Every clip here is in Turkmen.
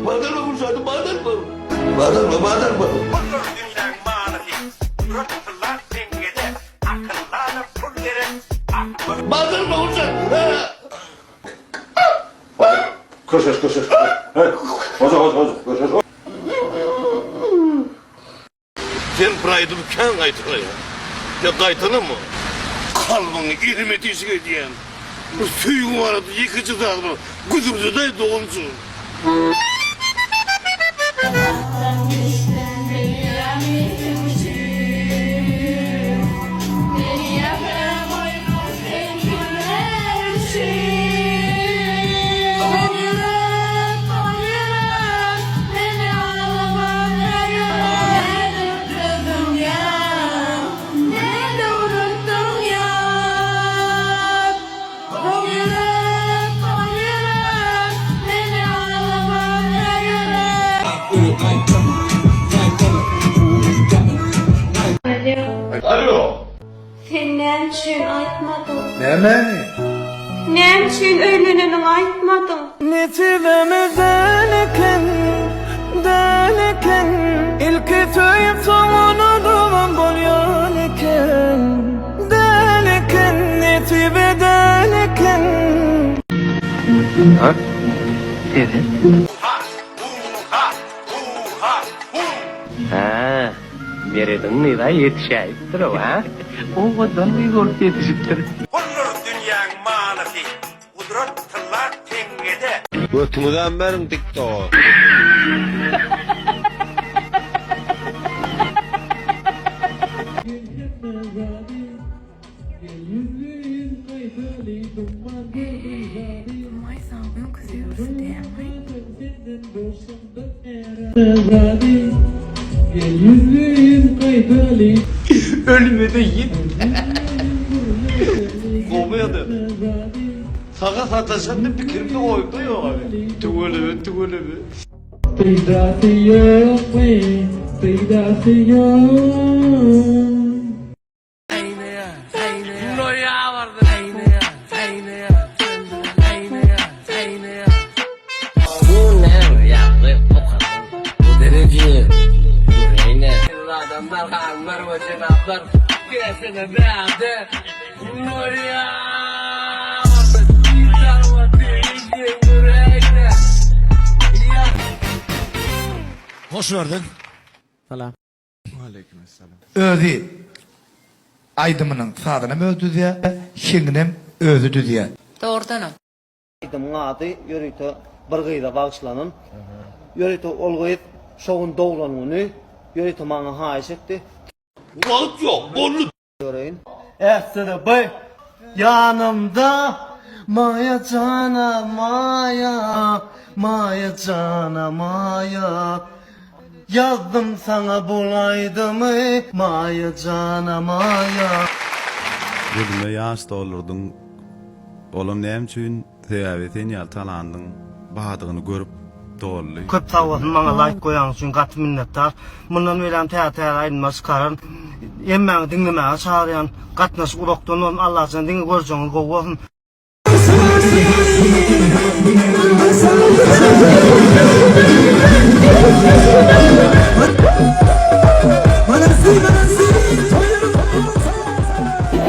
Bazarma Gülşady bazarma. Bazarma bazarma. Puldur dünýäň manysy, Gudrat tylla teňňede, Akylly adam pul gerek, akmak. Bazarma Gülşat. Köşeş köşeş. Hey. Hoca hoca hoca. Köşeş. Sen bir aýdymy kän gaýtalaýaň. Ýa gaýtalama. Kalbyňy elime deşik edýän bir söýgi barada ýekeje zady bir güzürdedaý doganjygym. Atdan düşdüm bilýän itiň üçin. Meni ýeke goýma sen kimler üçin. O ýürek, o ýürek, meni alama nädip dözdüň ýa, nädip unutdyň ýar. O ýürek, o ýürek, meni alama ýürek. Alo. Sen näme üçin aýtmadyň? Nämäni? Näme üçin öýleneniňi aýtmadyň? Nesibemiz däl eken, däl eken Ilki söýüp soň unudybam bolýan eken Däl eken, nesibe däl eken. Ha, hu, ha, hu, ha, hu. Hä, Merediň gyz-a ýetişäýipdir-ow, hä? Owadan gyz bolup ýetişipdir. Puldur dünýäň manysy, Gudrat tylla teňňede. Götüňizem beriň tiktoga. Ölmede ýit. Gowy ýazyp. Saňa sataşan diýip pikirimde oýumda ýok abi. Tüweleme tüweleme. Peýdasy ýokmy, peýdasy ýok. Bu näme ýagdaý okadan bu dereje göreýine. Adamlar hanlar we jenaplar gelsene bärde Hoş gördük. Salam. Özi aýdymynyň sazynam özi düzýär, heňinem özi düzýär. Dogrudanam. Aýdymyň ady ýörite bir gyza bagyşlanan. Ýörite ol gyz şo gün doglan güni ýörite maňa haýyş etdi. Wagt ýok, boldy. Göreýin. Ätsene by ýanymda Maýa jana Maýa Maýa jana Maýa Ýazdym saňa bul aýdymy Maýa jana Maýa. Gözüme ýaş doldurdyň olam näme üçin sebäbi sen ýaly talandyň badygyny görüp doldy. Köp sag bolsun maňa laýk goýanyň üçin gaty minnetdar. Mundan beýläm täze täze aýdymlar çykararyn. Hemmäňi diňlemäge çagyrýan. Gatnaşyk uzakdan bolsun Allajan diňe görjegiňiz gowy bolsun.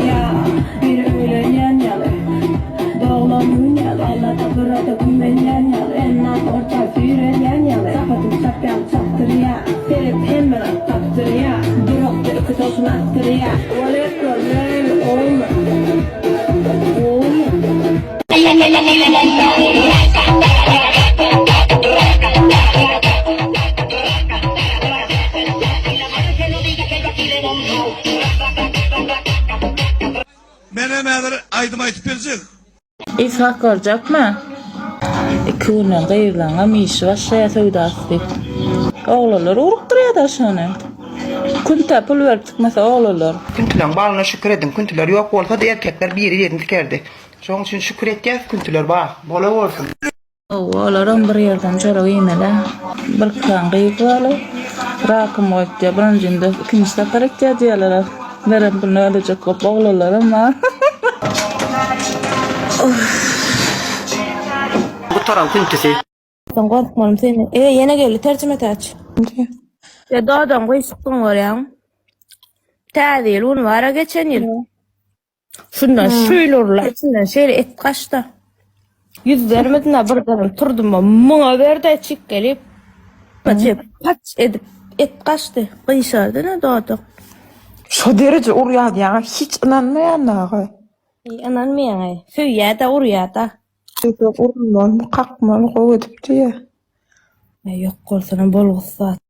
Ýa biri öýlenýän ýaly, doglan gün ýaly, Allada gyrada gümenýän ýaly, ennak orta süýrenýän ýaly, çapatym çapýan çapdyrýa, seret hemme zat tapdyrýa, durakda iki towşan atdyrýa. Olet görmeli gowmy? Gowmy? Menem häzir aýdym aýdyp berjek. Ishak görjekmi? Iki günden gyzlaňam işi başlaýar söwdasy diýip. Oglanlar ugrukdyrýada şony. Küntä pul berip çykmasa oglanlar. Küntüleň baryna şükür ediň küntüler ýok bolsady erkekler biri birini sikerdi. Şoň üçin şükür etýäs küntüler bar. Bola bolsun. Hawa, olaram bir ýerden çörek iýmeli. Birki sany gyz barly. Rakym goýupdyr. Birinjini ikinji sapar etýär diýýärler. Beren puluny ödejek bolup oglanlaram bar. Gutaran küntüsi. Sen gorkmalym senden. E ýene geldi terjime täç. Ya dodam gyşykdyň görýäň. Täze ýyl güni bara geçen ýyl. Şundan şeýle urla, içinden şeýle et gaçdy. Yüz bermedin ha birdenem turdum muňa berdi çikgelip. Paç paç edip et gaçdy. Gyşardy ne dodak. Şo dereje urýar diýýäňä hiç ynanmaýan dagy. Ynanmaýaň. Söýýär-de urýar-da. Şeýdip urulmalymy, kakmaly gowy edip diýýär. Ýok bolsana bolgusyz zat.